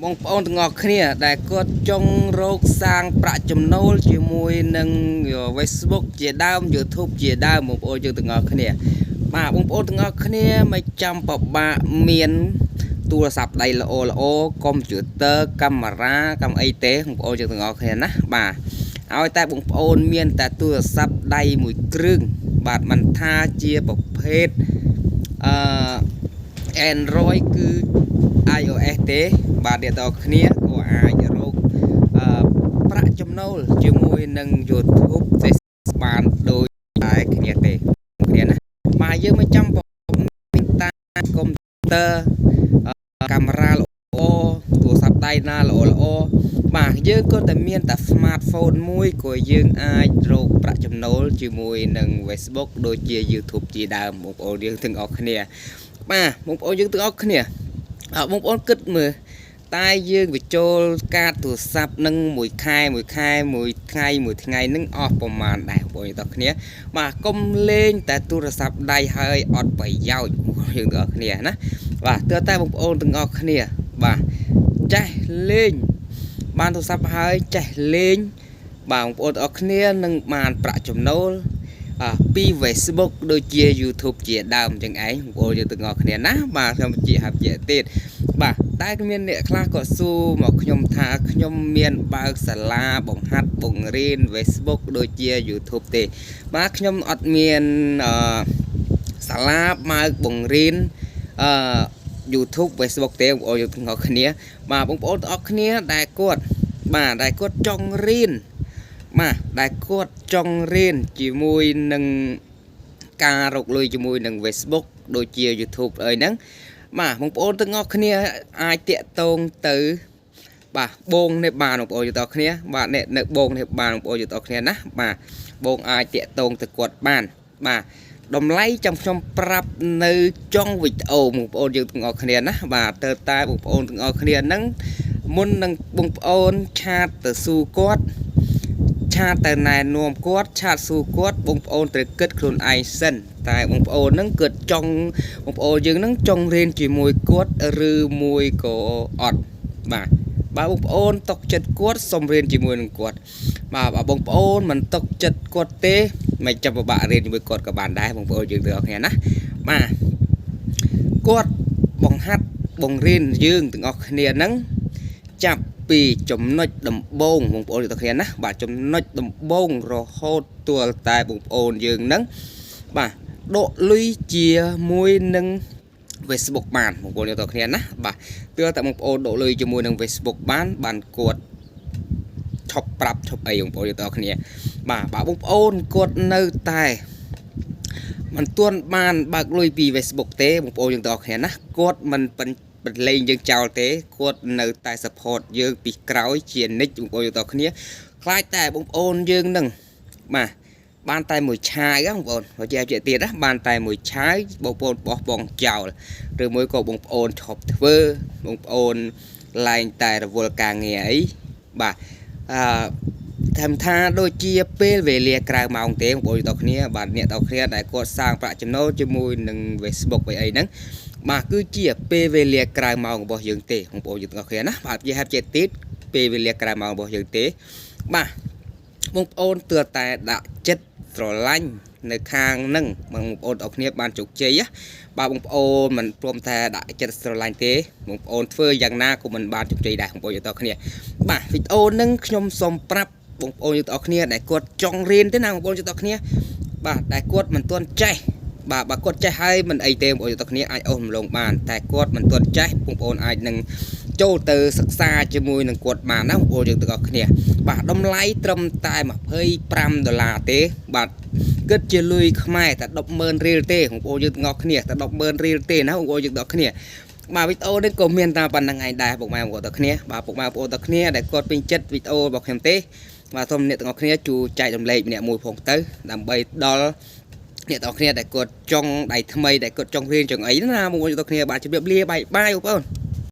បងប្អូនទាំងអស់គ្នាដែលគាត់ចង់រកសាងប្រាក់ចំណូលជាមួយនឹង Facebook ជាដើម YouTube ជាដើមបងប្អូនយើងទាំងអស់គ្នាបាទបងប្អូនទាំងអស់គ្នាមិនចាំពិបាកមានទូរស័ព្ទដៃល្អល្អកុំព្យូទ័រកាមេរ៉ាកម្មអីទេបងប្អូនយើងទាំងអស់គ្នាណាបាទឲ្យតែបងប្អូនមានតែទូរស័ព្ទដៃមួយគ្រឿងបាទមិនថាជាប្រភេទអឺ Android គឺ iOS ទេបាទអ្នកទាំងអស់គ្នាក៏អាចរកអឺប្រាក់ចំណូលជាមួយនឹង YouTube Facebook បានដូចតែគ្នាទេគ្នាណាបាទយើងមិនចាំមានតាកុំព្យូទ័រកាមេរ៉ាល្អទូរស័ព្ទដៃណាល្អល្អបាទយើងក៏តែមានតែ smartphone មួយក៏យើងអាចរកប្រាក់ចំណូលជាមួយនឹង Facebook ដូចជា YouTube ជាដើមបងប្អូនយើងទាំងអស់គ្នាបាទបងប្អូនយើងទាំងអស់គ្នាអើបងប្អូនគិតមើលតែយើងបញ្ចូលកាតទូរស័ព្ទនឹងមួយខែមួយខែមួយថ្ងៃមួយថ្ងៃនឹងអស់ប្រមាណដែរបងប្អូនទាំងអស់គ្នាបាទកុំលេងតែទូរស័ព្ទដៃហើយអត់ប្រយោជន៍បងប្អូនយើងទាំងអស់គ្នាណាបាទទើបតែបងប្អូនទាំងអស់គ្នាបាទចេះលេងបានទូរស័ព្ទហើយចេះលេងបាទបងប្អូនទាំងអស់គ្នានឹងបានប្រាក់ចំណូល អាពី Facebook ដូចជា YouTube ជាដើមចឹងឯងបងប្អូនយើងទាំងអស់គ្នាណាបាទខ្ញុំបញ្ជាក់ហើយបញ្ជាក់ទៀតបាទតែមានអ្នកខ្លះក៏សួរមកខ្ញុំថាខ្ញុំមានបើកសាលាបង្ហាត់បង្រៀន Facebook ដូចជា YouTube ទេបាទខ្ញុំអត់មានអឺសាលាបើកបង្រៀនអឺ YouTube Facebook ទេបងប្អូនយើងទាំងអស់គ្នាបាទបងប្អូនទាំងអស់គ្នាដែលគាត់បាទដែលគាត់ចង់រៀន បាទដែលគាត់ចង់រៀនជាមួយនឹងការរកលុយជាមួយនឹង Facebook ដូចជា YouTube អីហ្នឹងបាទបងប្អូនទាំងអស់គ្នាអាចតាក់ទងទៅបាទបងនេះបានបងប្អូនទាំងអស់គ្នាបាទអ្នកនៅបងនេះបានបងប្អូនទាំងអស់គ្នាណាបាទបងអាចតាក់ទងទៅគាត់បានបាទតម្លៃចាំខ្ញុំប្រាប់នៅចុងវីដេអូបងប្អូនយើងទាំងអស់គ្នាណាបាទទៅតែបងប្អូនទាំងអស់គ្នាហ្នឹងមុននឹងបងប្អូន chat ទៅសួរគាត់ chat ទៅណែនាំគាត់ chat សួរគាត់បងប្អូនត្រូវគិតខ្លួនឯងសិនតែបងប្អូនហ្នឹងគិតចង់បងប្អូនយើងហ្នឹងចង់រៀនជាមួយគាត់ឬមួយក៏អត់បាទបើបងប្អូនຕົកចិត្តគាត់សូមរៀនជាមួយនឹងគាត់បាទបើបងប្អូនមិនຕົកចិត្តគាត់ទេមិនចាំពិបាករៀនជាមួយគាត់ក៏បានដែរបងប្អូនយើងទាំងអស់គ្នាណាបាទគាត់បង្ហាត់បង្រៀនយើងទាំងអស់គ្នាហ្នឹងចាប់ពីចំណុចដំបូងបងប្អូនទាំងអស់គ្នាណាបាទចំណុចដំបូងរហូតទាល់តែបងប្អូនយើងហ្នឹងបាទដកលុយជាមួយនឹង Facebook បានបងប្អូនទាំងអស់គ្នាណាបាទទើបតែបងប្អូនដកលុយជាមួយនឹង Facebook បានបានគាត់ឈប់ប្រាប់ឈប់អីបងប្អូនទាំងអស់គ្នាបាទបើបងប្អូនគាត់នៅតែមិនទាន់បានបើកលុយពី Facebook ទេបងប្អូនយើងទាំងអស់គ្នាណាគាត់មិនបន្លែងយើងចោលទេគាត់នៅតែ support យើងពីក្រោយជានិច្ចបងប្អូនយើងទាំងអស់គ្នាខ្លាចតែបងប្អូនយើងនឹងបាទបានតែមួយឆាយបងប្អូនបើជាជាទៀតណាបានតែមួយឆាយបងប្អូនបោះបង់ចោលឬមួយក៏បងប្អូនឈប់ធ្វើបងប្អូនឡើងតែរវល់ការងារអីបាទអឺថែមថាដូចជាពេលវេលាក្រៅម៉ោងទេបងប្អូនទាំងគ្នាបាទអ្នកទាំងគ្នាដែលគាត់សាងប្រាក់ចំណូលជាមួយនឹង Facebook អីអីហ្នឹងបាទគឺជាពេលវេលាក្រៅម៉ោងរបស់យើងទេបងប្អូនយើងទាំងអស់គ្នាណាបាទនិយាយហេតុចេះទៀតពេលវេលាក្រៅម៉ោងរបស់យើងទេបាទបងប្អូនទើបតែដាក់ចិត្តស្រឡាញ់នៅខាងហ្នឹងបងប្អូនទាំងអស់គ្នាបានជោគជ័យណាបាទបងប្អូនមិនព្រមតែដាក់ចិត្តស្រឡាញ់ទេបងប្អូនធ្វើយ៉ាងណាក៏មិនបានជោគជ័យដែរបងប្អូនយើងទាំងអស់គ្នាបាទវីដេអូហ្នឹងខ្ញុំសូមប្រាប់បងប្អូនយើងទាំងអស់គ្នាដែលគាត់ចង់រៀនទេណាបងប្អូនយើងទាំងអស់គ្នាបាទដែលគាត់មិនទាន់ចេះបាទបើគាត់ចេះហើយមិនអីទេបងប្អូនទាំងគ្នាអាចអូសរំលងបានតែគាត់មិនទាន់ចេះបងប្អូនអាចនឹងចូលទៅសិក្សាជាមួយនឹងគាត់បានណាបងប្អូនយើងទាំងអស់គ្នាបាទតម្លៃត្រឹមតែ25ដុល្លារទេបាទគិតជាលុយខ្មែរតែ100,000រៀលទេបងប្អូនយើងទាំងអស់គ្នាតែ100,000រៀលទេណាបងប្អូនយើងទាំងអស់គ្នាបាទវីដេអូនេះក៏មានតែប៉ុណ្្នឹងឯងដែរពុកម៉ែបងប្អូនទាំងគ្នាបាទពុកម៉ែបងប្អូនទាំងគ្នាដែលគាត់ពេញចិត្តវីដេអូរបស់ខ្ញុំទេបាទសូមអ្នកទាំងអស់គ្នាជួយចែករំលែកម្នាក់មួយផងទៅដើម្បីដល់អ្នកទាំងអស់គ្នាដែលគាត់ចង់ដៃថ្មីដែលគាត់ចង់រៀនចង់អីណាបងប្អូនទាំងគ្នាបាទជម្រាបលា bye bye បងប្អូន។